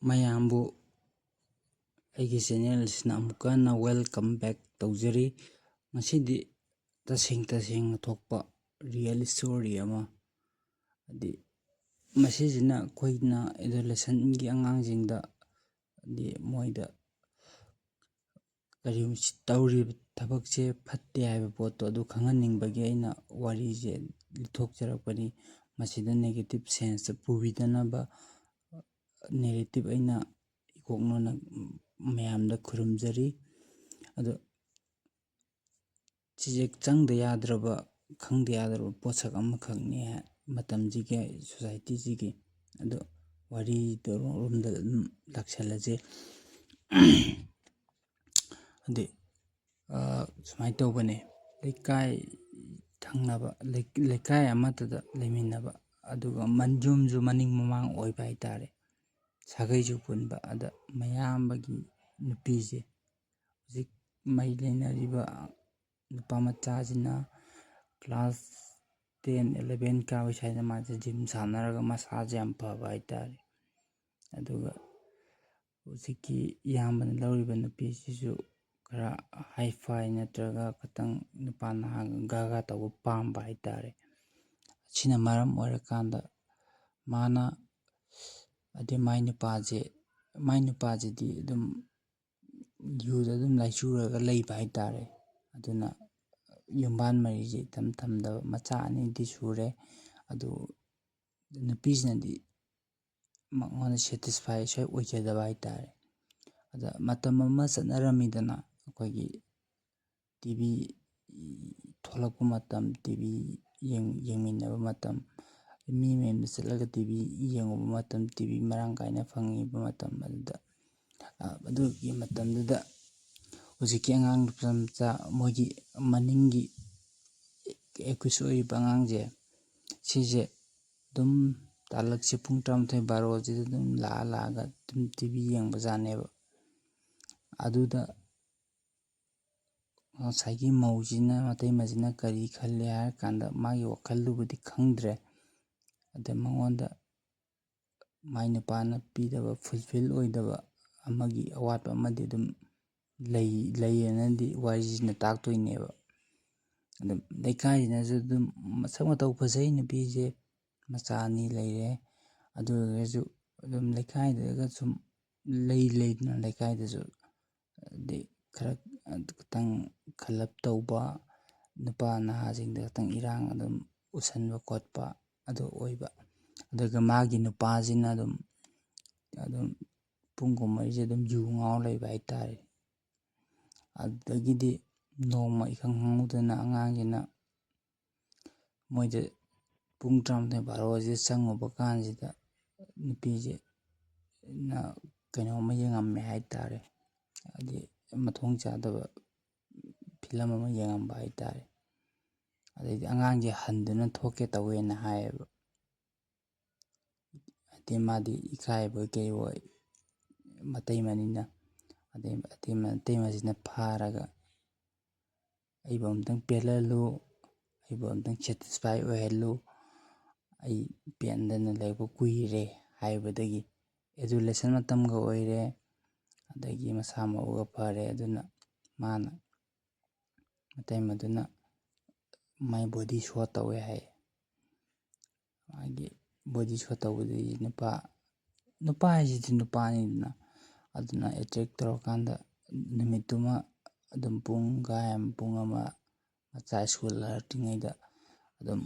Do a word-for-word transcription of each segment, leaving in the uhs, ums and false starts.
ꯃꯌꯥꯝꯕꯨ ꯑꯩꯒꯤ ꯆꯦꯅꯦꯜꯁꯤꯅ ꯑꯃꯨꯛꯀ ꯍꯟꯅ welcome back ꯇꯧꯖꯔꯤ꯫ ꯉꯁꯤꯗꯤ ꯇꯁꯦꯡ ꯇꯁꯦꯡꯅ ꯊꯣꯛꯄ real story ꯑꯃ, ꯍꯥꯏꯗꯤ ꯃꯁꯤꯁꯤꯅ ꯑꯩꯈꯣꯏꯅ adolescentꯒꯤ ꯑꯉꯥꯡꯁꯤꯡꯗ, ꯍꯥꯏꯗꯤ ꯃꯣꯏꯗ ꯀꯔꯤ ꯇꯧꯔꯤꯕ ꯊꯕꯛꯁꯦ ꯐꯠꯇꯦ ꯍꯥꯏꯕ ꯄꯣꯠꯇꯣ ꯑꯗꯨ ꯈꯪꯍꯟꯅꯤꯡꯕꯒꯤ ꯑꯩꯅ ꯋꯥꯔꯤꯁꯦ ꯂꯤꯊꯣꯛꯆꯔꯛꯄꯅꯤ꯫ ꯃꯁꯤꯗ negative senseꯇ ꯄꯨꯕꯤꯗꯅꯕ narrative ꯑꯩꯅ ꯏꯀꯣꯛꯅꯅ ꯃꯌꯥꯝꯗ ꯈꯨꯔꯨꯝꯖꯔꯤ꯫ ꯑꯗꯣ ꯁꯤꯁꯦ ꯆꯪꯗ ꯌꯥꯗ꯭ꯔꯕ, ꯈꯪꯗ ꯌꯥꯗ꯭ꯔꯕ ꯄꯣꯠꯁꯛ ꯑꯃꯈꯛꯅꯤ ꯍꯥꯏ ꯃꯇꯝꯁꯤꯒꯤ societyꯁꯤꯒꯤ꯫ ꯑꯗꯣ ꯋꯥꯔꯤꯗꯣ ꯔꯣꯝꯗ ꯑꯗꯨꯝ ꯂꯥꯛꯁꯜꯂꯁꯦ꯫ ꯑꯗꯩ ꯁꯨꯃꯥꯏꯅ ꯇꯧꯕꯅꯦ, ꯂꯩꯀꯥꯏ ꯊꯪꯅꯕ, ꯂꯩ-, ꯂꯩꯀꯥꯏ ꯑꯃꯠꯇꯗ ꯂꯩꯃꯤꯟꯅꯕ, ꯑꯗꯨꯒ ꯃꯟ-, ꯌꯨꯝꯁꯨ ꯃꯅꯤꯡ ꯃꯃꯥꯡ ꯑꯣꯏꯕ ꯍꯥꯏꯇꯥꯔꯦ, ꯁꯥꯒꯩꯁꯨ ꯄꯨꯟꯕ꯫ ꯑꯗ ꯃꯌꯥꯝꯕꯒꯤ ꯅꯨꯄꯤꯁꯦ, ꯍꯧꯖꯤꯛ ꯃꯔꯤ ꯂꯩꯅꯔꯤꯕ ꯅꯨꯄꯥ ꯃꯆꯥꯁꯤꯅ class ten eleven ꯀꯥꯕ ꯁ꯭ꯋꯥꯏꯗ ꯃꯥꯁꯦ gym ꯁꯥꯟꯅꯔꯒ ꯃꯁꯥꯁꯦ ꯌꯥꯝ ꯐꯕ ꯍꯥꯏꯇꯥꯔꯦ꯫ ꯑꯗꯨꯒ ꯍꯧꯖꯤꯛꯀꯤ ꯏꯌꯥꯝꯕꯅ ꯂꯧꯔꯤꯕ ꯅꯨꯄꯤꯁꯤꯁꯨ ꯈꯔ high-fi ꯅꯠꯇ꯭ꯔꯒ ꯈꯤꯇꯪ ꯅꯨꯄꯥ ꯅꯍꯥ ꯒꯥꯒꯥ ꯇꯧꯕ ꯄꯥꯝꯕ ꯍꯥꯏꯇꯥꯔꯦ꯫ ꯑꯁꯤꯅ ꯃꯔꯝ ꯑꯣꯏꯔꯀꯥꯟꯗ ꯃꯥꯅ, ꯑꯗꯩ ꯃꯥꯏ ꯅꯨꯄꯥꯁꯦ, ꯃꯥꯏ ꯅꯨꯄꯥꯁꯤꯗꯤ ꯑꯗꯨꯝ ꯌꯨꯗ ꯑꯗꯨꯝ ꯂꯥꯏꯆꯨꯔꯒ ꯂꯩꯕ ꯍꯥꯏꯇꯥꯔꯦ꯫ ꯑꯗꯨꯅ ꯌꯨꯝꯕꯥꯟ ꯃꯔꯤꯁꯦ ꯏꯊꯝ ꯊꯝꯗꯕ, ꯃꯆꯥ ꯑꯅꯤꯗꯤ ꯁꯨꯔꯦ꯫ ꯑꯗꯨ ꯅꯨꯄꯤꯁꯤꯅꯗꯤ ꯃꯉꯣꯟꯗ satisfy ꯁꯣꯏ ꯑꯣꯏꯖꯗꯕ ꯍꯥꯏꯇꯥꯔꯦ꯫ ꯑꯗ ꯃꯇꯝ ꯑꯃ ꯆꯠꯅꯔꯝꯃꯤꯗꯅ, ꯑꯩꯈꯣꯏꯒꯤ TV ꯊꯣꯛꯂꯛꯄ ꯃꯇꯝ, TV ꯌꯦꯡ-, ꯌꯦꯡꯃꯤꯟꯅꯕ ꯃꯇꯝ, ꯃꯤ ꯃꯌꯨꯝꯗ ꯆꯠꯂꯒ TV ꯌꯦꯡꯉꯨꯕ ꯃꯇꯝ, TV ꯃꯔꯥꯡ ꯀꯥꯏꯅ ꯐꯪꯉꯤꯕ ꯃꯇꯝ ꯑꯗꯨꯗ, ꯑ, ꯑꯗꯨꯒꯤ ꯃꯇꯝꯗꯨꯗ ꯍꯧꯖꯤꯛꯀꯤ ꯑꯉꯥꯡ ꯅꯨꯄꯥ ꯃꯆꯥ, ꯃꯣꯏꯒꯤ ꯃꯅꯤꯡꯒꯤ accused ꯑꯣꯏꯔꯤꯕ ꯑꯉꯥꯡꯁꯦ, ꯁꯤꯁꯦ ꯑꯗꯨꯝ ꯇꯥꯂꯛꯁꯦ ꯄꯨꯡ ꯇꯔꯥꯃꯥꯊꯣꯏ ꯕꯥꯔꯣꯁꯤꯗ ꯑꯗꯨꯝ ꯂꯥꯛꯑ ꯂꯥꯛꯑꯒ ꯑꯗꯨꯝ TV ꯌꯦꯡꯕꯖꯥꯠꯅꯦꯕ꯫ ꯑꯗꯨꯗ ꯉꯁꯥꯏꯒꯤ ꯃꯧꯁꯤꯅ, ꯃꯇꯩꯃꯁꯤꯅ ꯀꯔꯤ ꯈꯜꯂꯤ ꯍꯥꯏꯔ ꯀꯥꯟꯗ, ꯃꯥꯒꯤ ꯋꯥꯈꯜꯗꯨꯕꯨꯗꯤ ꯈꯪꯗ꯭ꯔꯦ꯫ ꯑꯗ ꯃꯉꯣꯟꯗ ꯃꯥꯏ ꯅꯨꯄꯥꯅ ꯄꯤꯗꯕ, ꯐꯨꯜꯐꯤꯜ ꯑꯣꯏꯗꯕ ꯑꯃꯒꯤ ꯑꯋꯥꯠꯄ ꯑꯃꯗꯤ ꯑꯗꯨꯝ ꯂꯩ ꯂꯩꯌꯦꯅꯗꯤ ꯋꯥꯔꯤꯁꯤꯅ ꯇꯥꯛꯇꯣꯏꯅꯦꯕ꯫ ꯑꯗꯨꯝ ꯂꯩꯀꯥꯏꯁꯤꯅꯁꯨ ꯑꯗꯨꯝ ꯃꯁꯛ ꯃꯇꯧ ꯐꯖꯩ ꯅꯨꯄꯤꯁꯦ, ꯃꯆꯥ ꯑꯅꯤ ꯂꯩꯔꯦ꯫ ꯑꯗꯨ ꯑꯣꯏꯔꯒꯁꯨ ꯑꯗꯨꯝ ꯂꯩꯀꯥꯏꯗꯒ ꯁꯨꯝ ꯂꯩ ꯂꯩꯗꯅ ꯂꯩꯀꯥꯏꯗꯁꯨ ꯍꯥꯏꯗꯤ ꯈꯔ ꯈꯤꯇꯪ ꯈꯜꯂꯞ ꯇꯧꯕ, ꯅꯨꯄꯥ ꯅꯍꯥꯁꯤꯡꯗ ꯈꯤꯇꯪ ꯏꯔꯥꯡ ꯑꯗꯨꯝ ꯎꯁꯟꯕ ꯈꯣꯠꯄ ꯑꯗꯨ ꯑꯣꯏꯕ꯫ ꯑꯗꯨꯒ ꯃꯥꯒꯤ ꯅꯨꯄꯥꯁꯤꯅ ꯑꯗꯨꯝ ꯑꯗꯨꯝ ꯄꯨꯡ ꯀꯨꯟꯃꯔꯤꯁꯦ ꯑꯗꯨꯝ ꯌꯨ ꯉꯥꯎ ꯂꯩꯕ ꯍꯥꯏꯇꯥꯔꯦ꯫ ꯑꯗꯨꯗꯒꯤꯗꯤ ꯅꯣꯡꯃ ꯏꯈꯪ ꯈꯪꯍꯧꯗꯅ ꯑꯉꯥꯡꯁꯤꯅ ꯃꯣꯏꯗ ꯄꯨꯡ ꯇꯔꯥꯃꯥꯊꯣꯏ ꯕꯥꯔꯣꯁꯤꯗ ꯆꯪꯉꯨꯕ ꯀꯥꯟꯁꯤꯗ ꯅꯨꯄꯤꯁꯦ ꯅ ꯀꯩꯅꯣꯝꯃ ꯌꯦꯡꯉꯝꯃꯦ ꯍꯥꯏꯇꯥꯔꯦ꯫ ꯍꯥꯏꯗꯤ ꯃꯊꯣꯡ ꯆꯥꯗꯕ ꯐꯤꯂꯝ ꯑꯃ ꯌꯦꯡꯉꯝꯕ ꯍꯥꯏꯇꯥꯔꯦ꯫ ꯑꯗꯩꯗꯤ ꯑꯉꯥꯡꯁꯦ ꯍꯟꯗꯨꯅ ꯊꯣꯛꯀꯦ ꯇꯧꯋꯦꯅ ꯍꯥꯏꯌꯦꯕ꯫ ꯍꯥꯏꯗꯤ ꯃꯥꯗꯤ ꯏꯀꯥꯏꯕꯣꯏ ꯀꯩꯕꯣꯏ ꯃꯇꯩꯃꯅꯤꯅ꯫ ꯑꯗꯩ ꯑꯇꯩꯃ ꯑꯇꯩꯃꯁꯤꯅ ꯐꯥꯔꯒ ꯑꯩꯕꯨ ꯑꯝꯇꯪ ꯄꯦꯜꯍꯜꯂꯨ, ꯑꯩꯕꯨ ꯑꯝꯇꯪ ꯁꯦꯇꯤꯁꯐꯥꯏ ꯑꯣꯏꯍꯜꯂꯨ, ꯑꯩ ꯄꯦꯟꯗꯅ ꯂꯩꯕ ꯀꯨꯏꯔꯦ ꯍꯥꯏꯕꯗꯒꯤ ꯑꯦꯗꯨꯂꯦꯁꯟ ꯃꯇꯝꯒ ꯑꯣꯏꯔꯦ꯫ ꯑꯗꯒꯤ ꯃꯁꯥ ꯃꯎꯒ ꯐꯔꯦ꯫ ꯑꯗꯨꯅ ꯃꯥꯅ ꯃꯇꯩꯃꯗꯨꯅ ꯃꯥꯏ ꯕꯣꯗꯤ ꯁꯣ ꯇꯧꯋꯦ ꯍꯥꯏ꯫ ꯃꯥꯒꯤ ꯕꯣꯗꯤ ꯁꯣ ꯇꯧꯕꯗꯒꯤ ꯅꯨꯄꯥ ꯅꯨꯄꯥ ꯍꯥꯏꯁꯤꯗꯤ ꯅꯨꯄꯥꯅꯤꯗꯅ꯫ ꯑꯗꯨꯅ ꯑꯦꯇ꯭ꯔꯦꯛ ꯇꯧꯔꯀꯥꯟꯗ ꯅꯨꯃꯤꯠꯇꯨꯃ ꯑꯗꯨꯝ ꯄꯨꯡ ꯒꯥꯏ ꯑꯃ ꯄꯨꯡ ꯑꯃ ꯃꯆꯥ ꯁ꯭ꯀꯨꯜ ꯍꯜꯂꯛꯇ꯭ꯔꯤꯉꯩꯗ ꯑꯗꯨꯝ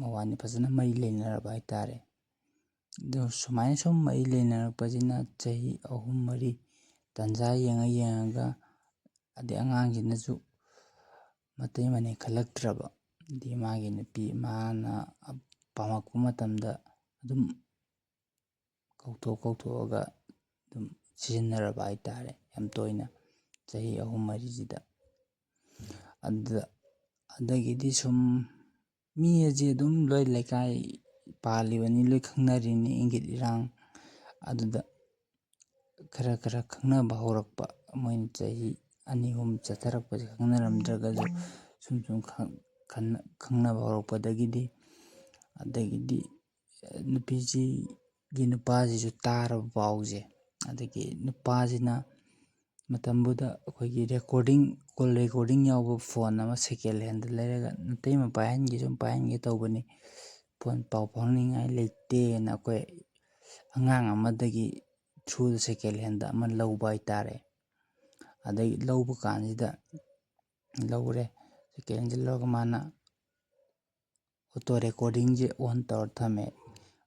ꯃꯕꯥꯅꯤ ꯐꯖꯅ ꯃꯔꯤ ꯂꯩꯅꯔꯕ ꯍꯥꯏꯇꯥꯔꯦ꯫ ꯑꯗꯣ ꯁꯨꯃꯥꯏꯅ ꯁꯨꯝ ꯃꯔꯤ ꯂꯩꯅꯔꯛꯄꯁꯤꯅ ꯆꯍꯤ ꯑꯍꯨꯝ ꯃꯔꯤ ꯇꯟꯖꯥ ꯌꯦꯡꯉ ꯌꯦꯡꯉꯒ ꯑꯗꯩ ꯑꯉꯥꯡꯁꯤꯅꯁꯨ ꯃꯇꯩ ꯃꯅꯩ ꯈꯜꯂꯛꯇ꯭ꯔꯕ꯫ ꯑꯗꯩ ꯃꯥꯒꯤ ꯅꯨꯄꯤ ꯃꯥꯅ ꯄꯥꯝꯃꯛꯄ ꯃꯇꯝꯗ ꯑꯗꯨꯝ ꯀꯧꯊꯣꯛ ꯀꯧꯊꯣꯛꯑꯒ ꯑꯗꯨꯝ ꯁꯤꯖꯤꯟꯅꯔꯕ ꯍꯥꯏꯇꯥꯔꯦ, ꯌꯥꯝ ꯇꯣꯏꯅ ꯆꯍꯤ ꯑꯍꯨꯝ ꯃꯔꯤꯁꯤꯗ꯫ ꯑꯗꯨꯗ ꯑꯗꯒꯤꯗꯤ ꯁꯨꯝ ꯃꯤ ꯑꯁꯤ ꯑꯗꯨꯝ ꯂꯣꯏ ꯂꯩꯀꯥꯏ ꯄꯥꯜꯂꯤꯕꯅꯤ, ꯂꯣꯏ ꯈꯪꯅꯔꯤꯅꯤ ꯏꯪꯒꯤꯠ ꯏꯔꯥꯡ꯫ ꯑꯗꯨꯗ ꯈꯔ ꯈꯔ ꯈꯪꯅꯕ ꯍꯧꯔꯛꯄ, ꯃꯣꯏꯅ ꯆꯍꯤ ꯑꯅꯤ ꯑꯍꯨꯝ ꯆꯠꯊꯔꯛꯄꯁꯦ ꯈꯪꯅꯔꯝꯗ꯭ꯔꯒꯁꯨ ꯁꯨꯝ ꯁꯨꯝ ꯈꯪ- ꯈꯟꯅ- ꯈꯪꯅꯕ ꯍꯧꯔꯛꯄꯗꯒꯤꯗꯤ ꯑꯗꯒꯤꯗꯤ ꯅꯨꯄꯤꯁꯤꯒꯤ ꯅꯨꯄꯥꯁꯤꯁꯨ ꯇꯥꯔꯕ ꯄꯥꯎꯁꯦ꯫ ꯑꯗꯒꯤ ꯅꯨꯄꯥꯁꯤꯅ ꯃꯇꯝꯗꯨꯗ ꯑꯩꯈꯣꯏꯒꯤ recording, call recording ꯌꯥꯎꯕ phone ꯑꯃ second hand ꯂꯩꯔꯒ, "ꯅꯇꯩꯃ ꯄꯥꯏꯍꯟꯒꯦ, ꯁꯨꯝ ꯄꯥꯏꯍꯟꯒꯦ ꯇꯧꯕꯅꯤ, phone ꯄꯥꯎ ꯐꯥꯎꯅꯤꯡꯉꯥꯏ ꯂꯩꯇꯦꯅ" ꯑꯩꯈꯣꯏ ꯑꯉꯥꯡ ꯑꯃꯗꯒꯤ through the second hand ꯑꯃ ꯂꯧꯕ ꯍꯥꯏꯇꯥꯔꯦ꯫ ꯑꯗꯒꯤ ꯂꯧꯕ ꯀꯥꯟꯁꯤꯗ ꯂꯧꯔꯦ꯫ Second handꯁꯦ ꯂꯧꯔꯒ ꯃꯥꯅ auto recordingꯁꯦ on ꯇꯧꯔ ꯊꯝꯃꯦ꯫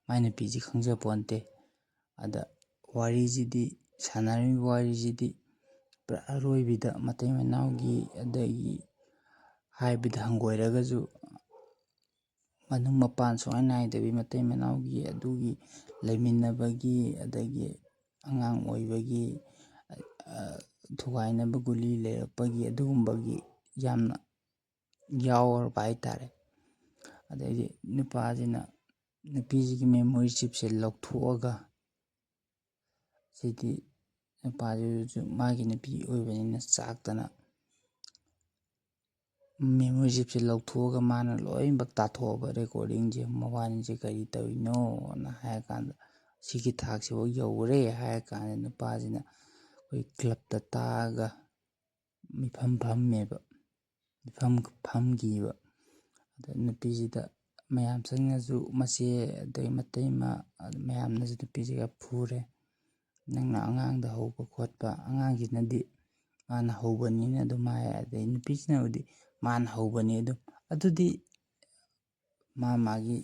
ꯃꯥꯏ ꯅꯨꯄꯤꯁꯤ ꯈꯪꯖꯄꯣꯟꯇꯦ꯫ ꯑꯗ ꯋꯥꯔꯤꯁꯤꯗꯤ, ꯁꯥꯟꯅꯔꯤꯕ ꯋꯥꯔꯤꯁꯤꯗꯤ ꯄꯨꯔꯥ ꯑꯔꯣꯏꯕꯤꯗ ꯃꯇꯩ ꯃꯅꯥꯎꯒꯤ, ꯑꯗꯒꯤ ꯍꯥꯏꯕꯗ ꯍꯪꯒꯣꯏꯔꯒꯁꯨ ꯃꯅꯨꯡ ꯃꯄꯥꯟ ꯁꯨꯡꯅꯥꯏ ꯅꯥꯏꯗꯕꯤ ꯃꯇꯩ ꯃꯅꯥꯎꯒꯤ ꯑꯗꯨꯒꯤ ꯂꯩꯃꯤꯟꯅꯕꯒꯤ, ꯑꯗꯒꯤ ꯑꯉꯥꯡ ꯑꯣꯏꯕꯒꯤ, ꯑ, ꯊꯨꯒꯥꯏꯅꯕ ꯒꯨꯂꯤ ꯂꯩꯔꯛꯄꯒꯤ ꯑꯗꯨꯒꯨꯝꯕꯒꯤ ꯌꯥꯝꯅ ꯌꯥꯎꯔꯕ ꯍꯥꯏꯇꯥꯔꯦ꯫ ꯑꯗꯩꯗꯤ ꯅꯨꯄꯥꯁꯤꯅ ꯅꯨꯄꯤꯁꯤꯒꯤ memory chipꯁꯦ ꯂꯧꯊꯣꯛꯑꯒ, ꯁꯤꯗꯤ ꯅꯨꯄꯥꯗꯨꯁꯨ ꯃꯥꯒꯤ ꯅꯨꯄꯤ ꯑꯣꯏꯕꯅꯤꯅ ꯆꯥꯛꯇꯅ memory chipꯁꯦ ꯂꯧꯊꯣꯛꯑꯒ ꯃꯥꯅ ꯂꯣꯏꯅꯃꯛ ꯇꯥꯊꯣꯛꯑꯕ recordingꯁꯦ, ꯃꯕꯥꯅꯤꯁꯦ ꯀꯔꯤ ꯇꯧꯔꯤꯅꯣꯅ ꯍꯥꯏꯔꯀꯥꯟꯗ, "ꯁꯤꯒꯤ ꯊꯥꯛꯁꯤꯐꯥꯎ ꯌꯧꯈ꯭ꯔꯦ" ꯍꯥꯏꯔꯀꯥꯟꯗ ꯅꯨꯄꯥꯁꯤꯅ ꯑꯩꯈꯣꯏ clubꯇ ꯇꯥꯛꯑꯒ ꯃꯤꯐꯝ ꯐꯝꯃꯦꯕ, ꯃꯤꯐꯝ ꯐꯝꯈꯤꯕ꯫ ꯑꯗ ꯅꯨꯄꯤꯁꯤꯗ ꯃꯌꯥꯝ ꯆꯪꯉꯁꯨ ꯃꯆꯦ ꯑꯗꯩ ꯃꯇꯩꯃ ꯃꯌꯥꯝꯅꯁꯨ ꯅꯨꯄꯤꯁꯤꯒ ꯐꯨꯔꯦ꯫ "ꯅꯪꯅ ꯑꯉꯥꯡꯗ ꯍꯧꯕ ꯈꯣꯠꯄ, ꯑꯉꯥꯡꯁꯤꯅꯗꯤ ꯃꯥꯅ ꯍꯧꯕꯅꯤꯅ ꯑꯗꯨꯝ ꯍꯥꯏ", ꯑꯗꯩ ꯅꯨꯄꯤꯁꯤꯅꯕꯨꯗꯤ "ꯃꯥꯅ ꯍꯧꯕꯅꯤ" ꯑꯗꯨꯝ꯫ ꯑꯗꯨꯗꯤ ꯃꯥ ꯃꯥꯒꯤ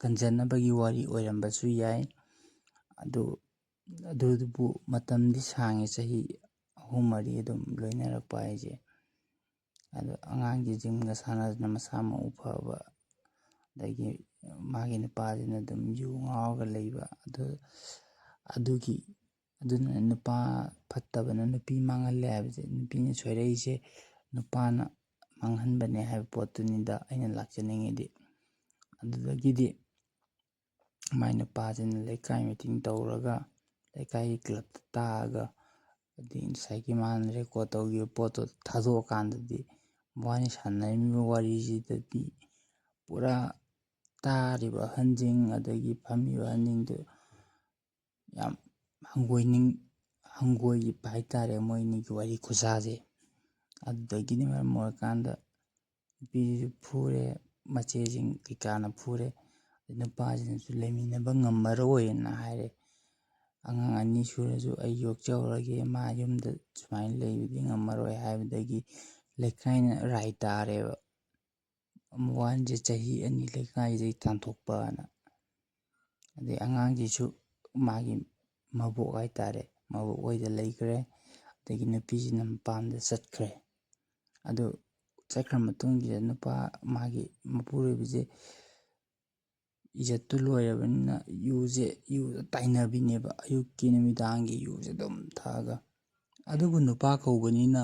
ꯀꯟꯖꯅꯕꯒꯤ ꯋꯥꯔꯤ ꯑꯣꯏꯔꯝꯕꯁꯨ ꯌꯥꯏ꯫ ꯑꯗꯨ, ꯑꯗꯨꯕꯨ ꯃꯇꯝꯗꯤ ꯁꯥꯡꯉꯦ, ꯆꯍꯤ ꯑꯍꯨꯝ ꯃꯔꯤ ꯑꯗꯨꯝ ꯂꯣꯏꯅꯔꯛꯄ ꯍꯥꯏꯁꯦ꯫ ꯑꯗꯣ ꯑꯉꯥꯡꯁꯦ gymꯒ ꯁꯥꯟꯅꯗꯅ ꯃꯁꯥ ꯃꯎ ꯐꯕ, ꯑꯗꯒꯤ ꯃꯥꯒꯤ ꯅꯨꯄꯥꯁꯤꯅ ꯑꯗꯨꯝ ꯌꯨ ꯉꯥꯎꯔꯒ ꯂꯩꯕ꯫ ꯑꯗꯨ, ꯑꯗꯨꯒꯤ, ꯑꯗꯨꯅ ꯅꯨꯄꯥ ꯐꯠꯇꯕꯅ ꯅꯨꯄꯤ ꯃꯥꯡꯍꯜꯂꯦ ꯍꯥꯏꯕꯁꯦ, ꯅꯨꯄꯤꯅ ꯁꯣꯏꯔꯛꯏꯁꯦ ꯅꯨꯄꯥꯅ ꯃꯥꯡꯍꯟꯕꯅꯦ ꯍꯥꯏꯕ ꯄꯣꯠꯇꯨꯅꯤꯗ ꯑꯩꯅ ꯂꯥꯛꯆꯅꯤꯡꯉꯤꯗꯤ꯫ ꯑꯗꯨꯗꯒꯤꯗꯤ ꯃꯥꯏ ꯅꯨꯄꯥꯁꯤꯅ ꯂꯩꯀꯥꯏ meeting ꯇꯧꯔꯒ, ꯂꯩꯀꯥꯏꯒꯤ clubꯇ ꯇꯥꯛꯑꯒ, ꯑꯗꯩ ꯉꯁꯥꯏꯒꯤ ꯃꯥꯅ record ꯇꯧꯈꯤꯕ ꯄꯣꯠꯇꯣ ꯊꯥꯗꯣꯛꯑꯀꯥꯟꯗꯗꯤ, ꯃꯕꯥꯅꯤ ꯁꯥꯟꯅꯔꯝꯃꯤꯕ ꯋꯥꯔꯤꯁꯤꯗꯗꯤ ꯄꯨꯔꯥ ꯇꯥꯔꯤꯕ ꯑꯍꯟꯁꯤꯡ ꯑꯗꯒꯤ ꯐꯝꯃꯤꯕ ꯑꯍꯟꯁꯤꯡꯗꯨ ꯌꯥꯝ ꯍꯪꯒꯣꯏꯅꯤꯡ ꯍꯪꯒꯣꯏꯕ ꯍꯥꯏꯇꯥꯔꯦ, ꯃꯣꯏ ꯑꯅꯤꯒꯤ ꯋꯥꯔꯤ ꯈꯨꯁꯥꯁꯦ꯫ ꯑꯗꯨꯗꯒꯤꯗꯤ ꯃꯔꯝ ꯑꯣꯏꯔꯀꯥꯟꯗ ꯅꯨꯄꯤꯁꯤꯁꯨ ꯐꯨꯔꯦ, ꯃꯆꯦꯁꯤꯡ ꯀꯩꯀꯥꯅ ꯐꯨꯔꯦ꯫ ꯑꯗꯩ ꯅꯨꯄꯥꯁꯤꯅꯁꯨ ꯂꯩꯃꯤꯟꯅꯕ ꯉꯝꯃꯔꯣꯏꯅ ꯍꯥꯏꯔꯦ꯫ "ꯑꯉꯥꯡ ꯑꯅꯤ ꯁꯨꯔꯁꯨ ꯑꯩ ꯌꯣꯛꯆꯍꯧꯔꯒꯦ, ꯃꯥ ꯌꯨꯝꯗ ꯁꯨꯃꯥꯏꯅ ꯂꯩꯕꯗꯤ ꯉꯝꯃꯔꯣꯏ" ꯍꯥꯏꯕꯗꯒꯤ ꯂꯩꯀꯥꯏꯅ ꯔꯥꯏ ꯇꯥꯔꯦꯕ꯫ ꯃꯕꯥꯅꯤꯁꯦ ꯆꯍꯤ ꯑꯅꯤ ꯂꯩꯀꯥꯏꯗꯒꯤ ꯇꯥꯟꯊꯣꯛꯄꯅ꯫ ꯑꯗꯩ ꯑꯉꯥꯡꯁꯤꯁꯨ ꯃꯥꯒꯤ ꯃꯕꯣꯛ ꯍꯥꯏꯇꯥꯔꯦ, ꯃꯕꯣꯛ ꯍꯣꯏꯗ ꯂꯩꯈ꯭ꯔꯦ꯫ ꯑꯗꯒꯤ ꯅꯨꯄꯤꯁꯤꯅ ꯃꯄꯥꯝꯗ ꯆꯠꯈ꯭ꯔꯦ꯫ ꯑꯗꯨ ꯆꯠꯈ꯭ꯔ ꯃꯇꯨꯡꯁꯤꯗ ꯅꯨꯄꯥ, ꯃꯥꯒꯤ ꯃꯄꯨꯔꯣꯏꯕꯁꯦ ꯏꯖꯠꯇꯨ ꯂꯣꯏꯔꯕꯅꯤꯅ ꯌꯨꯁꯦ, ꯌꯨꯗ ꯇꯥꯏꯅꯕꯤꯅꯦꯕ, ꯑꯌꯨꯛꯀꯤ ꯅꯨꯃꯤꯗꯥꯡꯒꯤ ꯌꯨꯁꯦ ꯑꯗꯨꯝ ꯊꯛꯑꯒ꯫ ꯑꯗꯨꯕꯨ ꯅꯨꯄꯥ ꯀꯧꯕꯅꯤꯅ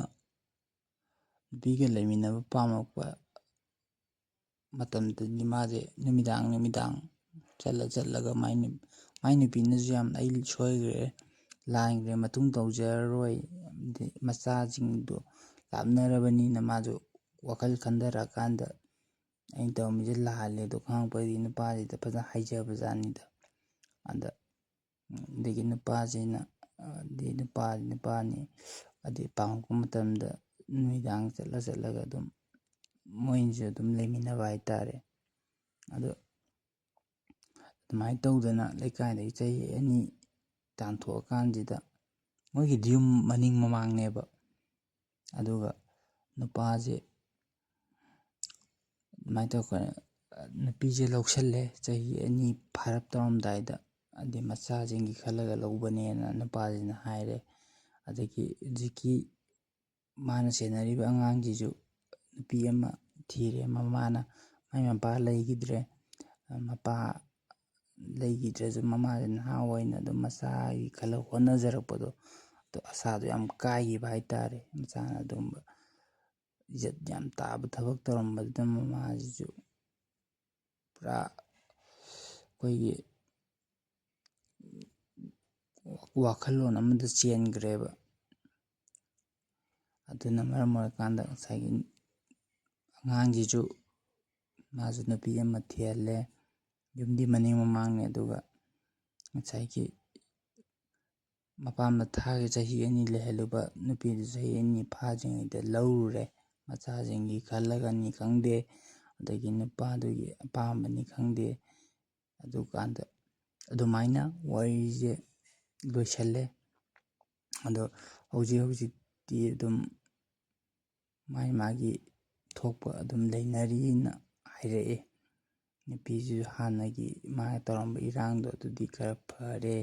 ꯅꯨꯄꯤꯒ ꯂꯩꯃꯤꯟꯅꯕ ꯄꯥꯝꯃꯛꯄ ꯃꯇꯝꯗꯗꯤ ꯃꯥꯁꯦ ꯅꯨꯃꯤꯗꯥꯡ ꯅꯨꯃꯤꯗꯥꯡ ꯆꯠꯂ ꯆꯠꯂꯒ ꯃꯥꯏ ꯅꯨ-, ꯃꯥꯏ ꯅꯨꯄꯤꯅꯁꯨ ꯌꯥꯝ "ꯑꯩ ꯁꯣꯏꯈ꯭ꯔꯦ, ꯂꯥꯟꯈ꯭ꯔꯦ, ꯃꯇꯨꯡ ꯇꯧꯖꯔꯔꯣꯏ, ꯑꯗꯩ ꯃꯆꯥꯁꯤꯡꯗꯣ ꯂꯥꯞꯅꯔꯕꯅꯤꯅ" ꯃꯥꯁꯨ ꯋꯥꯈꯜ ꯈꯟꯊꯔꯛꯑꯀꯥꯟꯗ "ꯑꯩꯅ ꯇꯧꯔꯝꯃꯤꯁꯦ ꯂꯥꯜꯂꯦ" ꯑꯗꯣ ꯈꯪꯉꯛꯄꯗꯒꯤ ꯅꯨꯄꯥꯁꯤꯗ ꯐꯖꯅ ꯍꯥꯏꯖꯕꯖꯥꯠꯅꯤꯗ꯫ ꯑꯗ ꯑꯗꯒꯤ ꯅꯨꯄꯥꯁꯤꯅ, ꯑꯗꯩ ꯅꯨꯄꯥ, ꯅꯨꯄꯥꯅꯤ, ꯑꯗꯩ ꯄꯥꯝꯃꯛꯄ ꯃꯇꯝꯗ ꯅꯨꯃꯤꯗꯥꯡ ꯆꯠꯂ ꯆꯠꯂꯒ ꯑꯗꯨꯝ ꯃꯣꯏꯅꯤꯁꯨ ꯑꯗꯨꯝ ꯂꯩꯃꯤꯟꯅꯕ ꯍꯥꯏꯇꯥꯔꯦ꯫ ꯑꯗꯣ ꯑꯗꯨꯃꯥꯏꯅ ꯇꯧꯗꯅ ꯂꯩꯀꯥꯏꯗꯒꯤ ꯆꯍꯤ ꯑꯅꯤ ꯇꯥꯟꯊꯣꯛꯑꯀꯥꯟꯁꯤꯗ, ꯃꯣꯏꯒꯤꯗꯤ ꯌꯨꯝ ꯃꯅꯤꯡ ꯃꯃꯥꯡꯅꯦꯕ, ꯑꯗꯨꯒ ꯅꯨꯄꯥꯁꯦ ꯑꯗꯨꯃꯥꯏꯅ ꯇꯧꯔꯒ ꯅꯨꯄꯤꯁꯦ ꯂꯧꯁꯜꯂꯦ, ꯆꯍꯤ ꯑꯅꯤ ꯐꯥꯔꯞ ꯇꯧꯔꯝꯗꯥꯏꯗ꯫ ꯑꯗꯩ ꯃꯆꯥꯁꯤꯡꯒꯤ ꯈꯜꯂꯒ ꯂꯧꯕꯅꯦꯅ ꯅꯨꯄꯥꯁꯤꯅ ꯍꯥꯏꯔꯦ꯫ ꯑꯗꯒꯤ ꯍꯧꯖꯤꯛꯀꯤ ꯃꯥꯅ ꯁꯦꯟꯅꯔꯤꯕ ꯑꯉꯥꯡꯁꯤꯁꯨ ꯅꯨꯄꯤ ꯑꯃ ꯊꯤꯔꯦ꯫ ꯃꯃꯥꯅ, ꯃꯥꯏ ꯃꯄꯥ ꯂꯩꯈꯤꯗ꯭ꯔꯦ꯫ ꯃꯄꯥ ꯂꯩꯈꯤꯗ꯭ꯔꯁꯨ ꯃꯃꯥꯁꯦ ꯅꯍꯥ ꯑꯣꯏꯅ ꯑꯗꯨꯝ ꯃꯆꯥꯒꯤ ꯈꯜꯂꯒ ꯍꯣꯠꯅꯖꯔꯛꯄꯗꯣ, ꯑꯗꯣ ꯑꯁꯥꯗꯣ ꯌꯥꯝ ꯀꯥꯏꯈꯤꯕ ꯍꯥꯏꯇꯥꯔꯦ꯫ ꯃꯆꯥꯅ ꯑꯗꯨꯝꯕ ꯏꯖꯠ ꯌꯥꯝ ꯇꯥꯕ ꯊꯕꯛ ꯇꯧꯔꯝꯕꯗꯨꯗ ꯃꯃꯥꯁꯤꯁꯨ ꯄꯨꯔꯥ ꯑꯩꯈꯣꯏꯒꯤ ꯋꯥꯈꯜꯂꯣꯟ ꯑꯃꯗ ꯆꯦꯟꯈ꯭ꯔꯦꯕ꯫ ꯑꯗꯨꯅ ꯃꯔꯝ ꯑꯣꯏꯔꯀꯥꯟꯗ ꯉꯁꯥꯏꯒꯤ ꯑꯉꯥꯡꯁꯤꯁꯨ, ꯃꯥꯁꯨ ꯅꯨꯄꯤ ꯑꯃ ꯊꯤꯍꯜꯂꯦ꯫ ꯌꯨꯝꯗꯤ ꯃꯅꯤꯡ ꯃꯃꯥꯡꯅꯦ꯫ ꯑꯗꯨꯒ ꯉꯁꯥꯏꯒꯤ ꯃꯄꯥꯝꯗ ꯊꯥꯒꯤ ꯆꯍꯤ ꯑꯅꯤ ꯂꯩꯍꯜꯂꯨꯕ ꯅꯨꯄꯤꯗꯨ ꯆꯍꯤ ꯑꯅꯤ ꯐꯥꯗ꯭ꯔꯤꯉꯩꯗ ꯂꯧꯔꯨꯔꯦ꯫ ꯃꯆꯥꯁꯤꯡꯒꯤ ꯈꯜꯂꯒꯅꯤ ꯈꯪꯗꯦ, ꯑꯗꯒꯤ ꯅꯨꯄꯥꯗꯨꯒꯤ ꯑꯄꯥꯝꯕꯅꯤ ꯈꯪꯗꯦ꯫ ꯑꯗꯨꯀꯥꯟꯗ ꯑꯗꯨꯃꯥꯏꯅ ꯋꯥꯔꯤꯁꯦ ꯂꯣꯏꯁꯜꯂꯦ꯫ ꯑꯗꯣ ꯍꯧꯖꯤꯛ ꯍꯧꯖꯤꯛꯇꯤ ꯑꯗꯨꯝ ꯃꯥꯒꯤ ꯃꯥꯒꯤ ꯊꯣꯛꯄ ꯑꯗꯨꯝ ꯂꯩꯅꯔꯤꯅ ꯍꯥꯏꯔꯛꯑꯦ꯫ ꯅꯨꯄꯤꯁꯤꯁꯨ ꯍꯥꯟꯅꯒꯤ ꯃꯥꯅ ꯇꯧꯔꯝꯕ ꯏꯔꯥꯡꯗꯣ ꯑꯗꯨꯗꯤ ꯈꯔ ꯐꯔꯦ,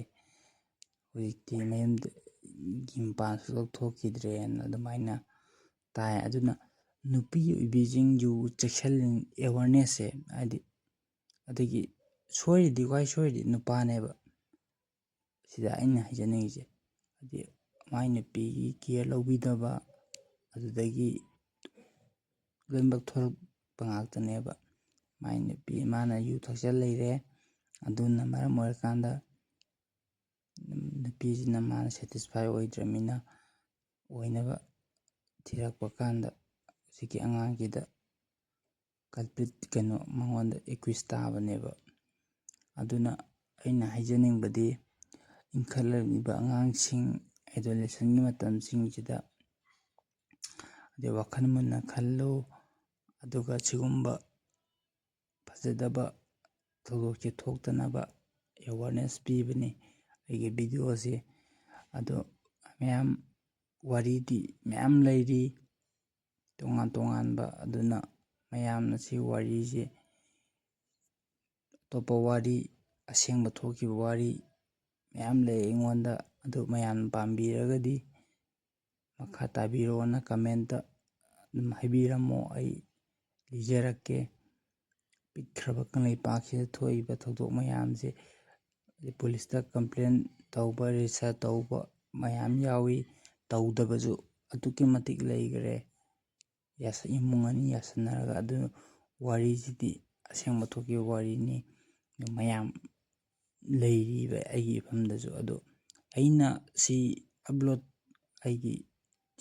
ꯍꯧꯖꯤꯛꯇꯤ ꯃꯌꯨꯝꯗꯒꯤ ꯃꯄꯥꯟ ꯁꯨꯛꯊꯣꯛ ꯊꯣꯛꯈꯤꯗ꯭ꯔꯦꯅ ꯑꯗꯨꯃꯥꯏꯅ ꯇꯥꯏ꯫ ꯑꯗꯨꯅ ꯅꯨꯄꯤ ꯑꯣꯏꯕꯤꯁꯤꯡꯁꯨ ꯆꯦꯛꯁꯤꯟ ꯑꯦꯋꯥꯔꯅꯦꯁꯁꯦ, ꯍꯥꯏꯗꯤ, ꯑꯗꯒꯤ ꯁꯣꯏꯔꯤꯗꯤ, ꯈ꯭ꯋꯥꯏ ꯁꯣꯏꯔꯤꯗꯤ ꯅꯨꯄꯥꯅꯦꯕ꯫ ꯁꯤꯗ ꯑꯩꯅ ꯍꯥꯏꯖꯅꯤꯡꯉꯤꯁꯦ, ꯍꯥꯏꯗꯤ, ꯃꯥꯏ ꯅꯨꯄꯤꯒꯤ ꯀꯤꯌꯔ ꯂꯧꯕꯤꯗꯕ, ꯑꯗꯨꯗꯒꯤ ꯂꯣꯏꯅꯃꯛ ꯊꯣꯛꯂꯛꯄ ꯉꯥꯛꯇꯅꯦꯕ꯫ ꯃꯥꯏ ꯅꯨꯄꯤ, ꯃꯥꯅ ꯌꯨ ꯊꯛꯆꯜ ꯂꯩꯔꯦ꯫ ꯑꯗꯨꯅ ꯃꯔꯝ ꯑꯣꯏꯔꯀꯥꯟꯗ ꯅꯨꯄꯤꯁꯤꯅ ꯃꯥꯅ ꯁꯦꯇꯤꯁꯐꯥꯏ ꯑꯣꯏꯗ꯭ꯔꯃꯤꯅ ꯑꯣꯏꯅꯕ ꯊꯤꯔꯛꯄ ꯀꯥꯟꯗ ꯍꯧꯖꯤꯛꯀꯤ ꯑꯉꯥꯡꯁꯤꯗ ꯀꯜꯄ꯭ꯔꯤꯠ, ꯀꯩꯅꯣ, ꯃꯉꯣꯟꯗ ꯑꯦꯀ꯭ꯌꯨꯁ ꯇꯥꯕꯅꯦꯕ꯫ ꯑꯗꯨꯅ ꯑꯩꯅ ꯍꯥꯏꯖꯅꯤꯡꯕꯗꯤ, ꯏꯟꯈꯠꯂꯛꯂꯤꯕ ꯑꯉꯥꯡꯁꯤꯡ, ꯑꯦꯗꯣꯂꯦꯁꯟꯒꯤ ꯃꯇꯝꯁꯤꯡꯁꯤꯗ, ꯑꯗꯩ ꯋꯥꯈꯜ ꯃꯨꯟꯅ ꯈꯜꯂꯨ, ꯑꯗꯨꯒ ꯁꯤꯒꯨꯝꯕ ꯐꯖꯗꯕ ꯊꯧꯗꯣꯛꯁꯦ ꯊꯣꯛꯇꯅꯕ ꯑꯦꯋꯥꯔꯅꯦꯁ ꯄꯤꯕꯅꯤ ꯑꯩꯒꯤ ꯚꯤꯗꯤꯑꯣꯁꯦ꯫ ꯑꯗꯣ ꯃꯌꯥꯝ, ꯋꯥꯔꯤꯗꯤ ꯃꯌꯥꯝ ꯂꯩꯔꯤ, ꯇꯣꯉꯥꯟ ꯇꯣꯉꯥꯟꯕ꯫ ꯑꯗꯨꯅ ꯃꯌꯥꯝꯅ ꯁꯤ ꯋꯥꯔꯤꯁꯦ, ꯑꯇꯣꯞꯄ ꯋꯥꯔꯤ, ꯑꯁꯦꯡꯕ ꯊꯣꯛꯈꯤꯕ ꯋꯥꯔꯤ ꯃꯌꯥꯝ ꯂꯩ ꯑꯩꯉꯣꯟꯗ꯫ ꯑꯗꯨ ꯃꯌꯥꯝꯅ ꯄꯥꯝꯕꯤꯔꯒꯗꯤ ꯃꯈꯥ ꯇꯥꯕꯤꯔꯛꯑꯣꯅ ꯀꯃꯦꯟꯇ ꯑꯗꯨꯝ ꯍꯥꯏꯕꯤꯔꯝꯃꯣ, ꯑꯩ ꯂꯤꯖꯔꯛꯀꯦ꯫ ꯄꯤꯛꯈ꯭ꯔꯕ ꯀꯪꯂꯩꯄꯥꯛꯁꯤꯗ ꯊꯣꯛꯏꯕ ꯊꯧꯗꯣꯛ ꯃꯌꯥꯝꯁꯦ, ꯄꯨꯂꯤꯁꯇ ꯀꯝꯄ꯭ꯂꯦꯟ ꯇꯧꯕ, ꯔꯤꯁꯥ ꯇꯧꯕ ꯃꯌꯥꯝ ꯌꯥꯎꯏ, ꯇꯧꯗꯕꯁꯨ ꯑꯗꯨꯛꯀꯤ ꯃꯇꯤꯛ ꯂꯩꯈ꯭ꯔꯦ꯫ ꯌꯥꯁ-, ꯏꯃꯨꯡ ꯑꯅꯤ ꯌꯥꯁꯟꯅꯔꯒ꯫ ꯑꯗꯨ ꯋꯥꯔꯤꯁꯤꯗꯤ ꯑꯁꯦꯡꯕ ꯊꯣꯛꯈꯤꯕ ꯋꯥꯔꯤꯅꯤ꯫ ꯃꯌꯥꯝ ꯂꯩꯔꯤꯕ ꯑꯩꯒꯤ ꯏꯐꯝꯗꯁꯨ꯫ ꯑꯗꯣ ꯑꯩꯅ ꯁꯤ ꯑꯞꯂꯣꯗ ꯑꯩꯒꯤ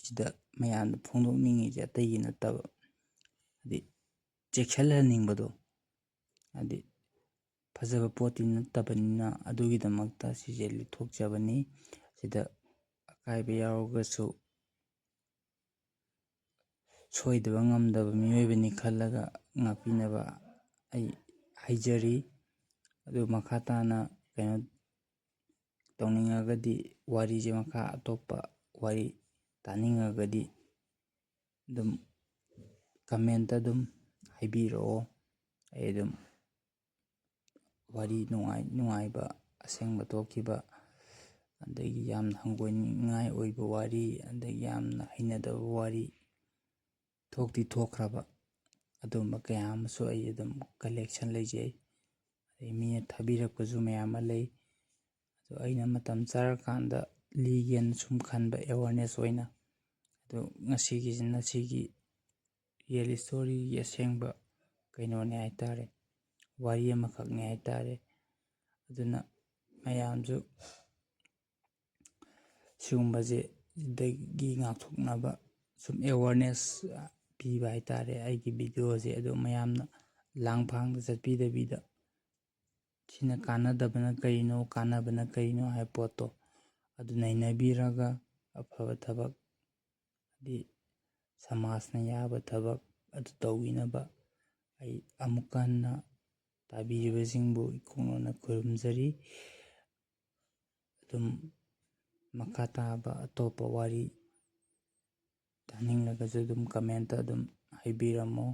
ꯁꯤꯗ ꯃꯌꯥꯝꯗ ꯐꯣꯡꯗꯣꯛꯅꯤꯡꯉꯤꯁꯦ ꯑꯇꯩꯒꯤ ꯅꯠꯇꯕ, ꯍꯥꯏꯗꯤ, ꯆꯦꯛꯁꯤꯜꯍꯟꯅꯤꯡꯕꯗꯣ, ꯍꯥꯏꯗꯤ, ꯐꯖꯕ ꯄꯣꯠꯇꯤ ꯅꯠꯇꯕꯅꯤꯅ, ꯑꯗꯨꯒꯤꯗꯃꯛꯇ ꯁꯤꯁꯦ ꯂꯤꯊꯣꯛꯆꯕꯅꯤ꯫ ꯁꯤꯗ ꯑꯀꯥꯏꯕ ꯌꯥꯎꯔꯒꯁꯨ ꯁꯣꯏꯗꯕ ꯉꯝꯗꯕ ꯃꯤꯑꯣꯏꯕꯅꯤ ꯈꯜꯂꯒ ꯉꯥꯛꯄꯤꯅꯕ ꯑꯩ ꯍꯥꯏꯖꯔꯤ꯫ ꯑꯗꯨ ꯃꯈꯥ ꯇꯥꯅ ꯀꯩꯅꯣ ꯇꯧꯅꯤꯡꯉꯒꯗꯤ, ꯋꯥꯔꯤꯁꯦ ꯃꯈꯥ ꯑꯇꯣꯞꯄ ꯋꯥꯔꯤ ꯇꯥꯅꯤꯡꯉꯒꯗꯤ ꯑꯗꯨꯝ comment ꯑꯗꯨꯝ ꯍꯥꯏꯕꯤꯔꯛꯑꯣ꯫ ꯑꯩ ꯑꯗꯨꯝ ꯋꯥꯔꯤ ꯅꯨꯡꯉꯥꯏ ꯅꯨꯡꯉꯥꯏꯕ, ꯑꯁꯦꯡꯕ ꯊꯣꯛꯈꯤꯕ, ꯑꯗꯒꯤ ꯌꯥꯝꯅ ꯍꯪꯒꯣꯏꯅꯤꯡꯉꯥꯏ ꯑꯣꯏꯕ ꯋꯥꯔꯤ, ꯑꯗꯒꯤ ꯌꯥꯝꯅ ꯍꯩꯅꯗꯕ ꯋꯥꯔꯤ ꯊꯣꯛꯇꯤ ꯊꯣꯛꯈ꯭ꯔꯕ ꯑꯗꯨꯝꯕ ꯀꯌꯥ ꯑꯃꯁꯨ ꯑꯩ ꯑꯗꯨꯝ collection ꯂꯩꯖꯩ꯫ ꯑꯗꯩ ꯃꯤꯅ ꯊꯥꯕꯤꯔꯛꯄꯁꯨ ꯃꯌꯥꯝ ꯑꯃ ꯂꯩ꯫ ꯑꯗꯣ ꯑꯩꯅ ꯃꯇꯝ ꯆꯥꯔꯀꯥꯟꯗ ꯂꯤꯒꯦꯅ ꯁꯨꯝ ꯈꯟꯕ, awareness ꯑꯣꯏꯅ꯫ ꯑꯗꯣ ꯉꯁꯤꯒꯤꯁꯤꯅ ꯁꯤꯒꯤ real storyꯒꯤ ꯑꯁꯦꯡꯕ ꯀꯩꯅꯣꯅꯦ ꯍꯥꯏꯇꯥꯔꯦ, ꯋꯥꯔꯤ ꯑꯃꯈꯛꯅꯦ ꯍꯥꯏꯇꯥꯔꯦ꯫ ꯑꯗꯨꯅ ꯃꯌꯥꯝꯁꯨ ꯁꯤꯒꯨꯝꯕꯁꯦ, ꯗꯒꯤ ꯉꯥꯛꯊꯣꯛꯅꯕ ꯁꯨꯝ awareness ꯄꯤꯕ ꯍꯥꯏꯇꯥꯔꯦ ꯑꯩꯒꯤ videoꯁꯦ꯫ ꯑꯗꯣ ꯃꯌꯥꯝꯅ ꯂꯥꯡꯐꯥꯡꯗ ꯆꯠꯄꯤꯗꯕꯤꯗ, ꯁꯤꯅ ꯀꯥꯟꯅꯗꯕꯅ ꯀꯔꯤꯅꯣ, ꯀꯥꯟꯅꯕꯅ ꯀꯔꯤꯅꯣ ꯍꯥꯏꯕ ꯄꯣꯠꯇꯣ ꯑꯗꯨ ꯅꯩꯅꯕꯤꯔꯒ, ꯑꯐꯕ ꯊꯕꯛ, ꯍꯥꯏꯗꯤ ꯁꯃꯥꯖꯅ ꯌꯥꯕ ꯊꯕꯛ ꯑꯗꯨ ꯇꯧꯕꯤꯅꯕ ꯑꯩ ꯑꯃꯨꯛꯀ ꯍꯟꯅ ꯇꯥꯕꯤꯔꯤꯕꯁꯤꯡꯕꯨ ꯏꯀꯣꯛꯅꯅ ꯈꯨꯔꯨꯝꯖꯔꯤ꯫ ꯑꯗꯨꯝ ꯃꯈꯥ ꯇꯥꯕ ꯑꯇꯣꯞꯄ ꯋꯥꯔꯤ ꯇꯥꯅꯤꯡꯂꯒꯁꯨ ꯑꯗꯨꯝ comment ꯑꯗꯨꯝ ꯍꯥꯏꯕꯤꯔꯝꯃꯣ꯫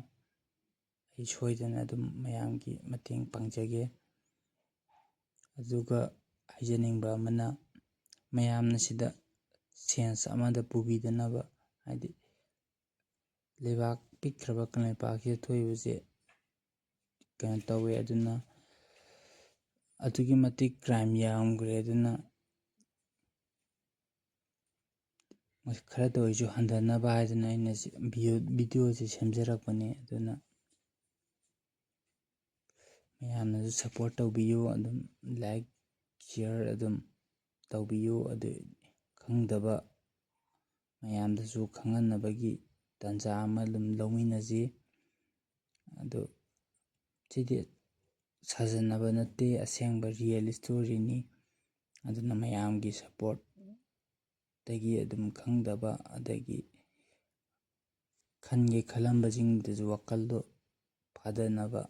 ꯑꯩ ꯁꯣꯏꯗꯅ ꯑꯗꯨꯝ ꯃꯌꯥꯝꯒꯤ ꯃꯇꯦꯡ ꯄꯥꯡꯖꯒꯦ꯫ ꯑꯗꯨꯒ ꯍꯥꯏꯖꯅꯤꯡꯕ ꯑꯃꯅ, ꯃꯌꯥꯝꯅ ꯁꯤꯗ sense ꯑꯃꯗ ꯄꯨꯕꯤꯗꯅꯕ, ꯍꯥꯏꯗꯤ ꯂꯩꯕꯥꯛ ꯄꯤꯛꯈ꯭ꯔꯕ ꯀꯪꯂꯩꯄꯥꯛꯁꯤꯗ ꯊꯣꯛꯏꯕꯁꯦ ꯀꯩꯅꯣ ꯇꯧꯋꯦ꯫ ꯑꯗꯨꯅ ꯑꯗꯨꯛꯀꯤ ꯃꯇꯤꯛ crime ꯌꯥꯝꯈ꯭ꯔꯦ꯫ ꯑꯗꯨꯅ ꯈꯔꯗ ꯑꯣꯏꯔꯁꯨ ꯍꯟꯊꯅꯕ ꯍꯥꯏꯗꯅ ꯑꯩꯅ ꯁꯤ video, videoꯁꯦ ꯁꯦꯝꯖꯔꯛꯄꯅꯦ꯫ ꯑꯗꯨꯅ ꯃꯌꯥꯝꯅꯁꯨ support ꯇꯧꯕꯤꯌꯨ, ꯑꯗꯨꯝ like, share ꯑꯗꯨꯝ ꯇꯧꯕꯤꯌꯨ꯫ ꯑꯗꯨ ꯈꯪꯗꯕ ꯃꯌꯥꯝꯗꯁꯨ ꯈꯪꯍꯟꯅꯕꯒꯤ ꯇꯥꯟꯖꯥ ꯑꯃ ꯑꯗꯨꯝ ꯂꯧꯃꯤꯟꯅꯁꯤ꯫ ꯑꯗꯨ ꯁꯤꯗꯤ ꯁꯥꯖꯟꯅꯕ ꯅꯠꯇꯦ, ꯑꯁꯦꯡꯕ real storyꯅꯤ꯫ ꯑꯗꯨꯅ ꯃꯌꯥꯝꯒꯤ supportꯇꯒꯤ ꯑꯗꯨꯝ ꯈꯪꯗꯕ ꯑꯗꯒꯤ ꯈꯟꯒꯦ ꯈꯜꯂꯝꯕꯁꯤꯡꯗꯁꯨ ꯋꯥꯈꯜꯗꯣ ꯐꯥꯗꯅꯕ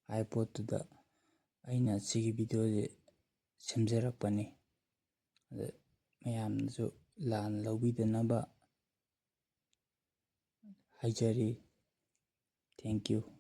ꯍꯥꯏ ꯄꯣꯠꯇꯨꯗ ꯑꯩꯅ ꯁꯤꯒꯤ videoꯁꯦ ꯁꯦꯝꯖꯔꯛꯄꯅꯤ꯫ ꯑꯗ ꯃꯌꯥꯝꯅꯁꯨ ꯂꯥꯟꯅ ꯂꯧꯕꯤꯗꯅꯕ ꯍꯥꯏꯖꯔꯤ꯫ Thank you꯫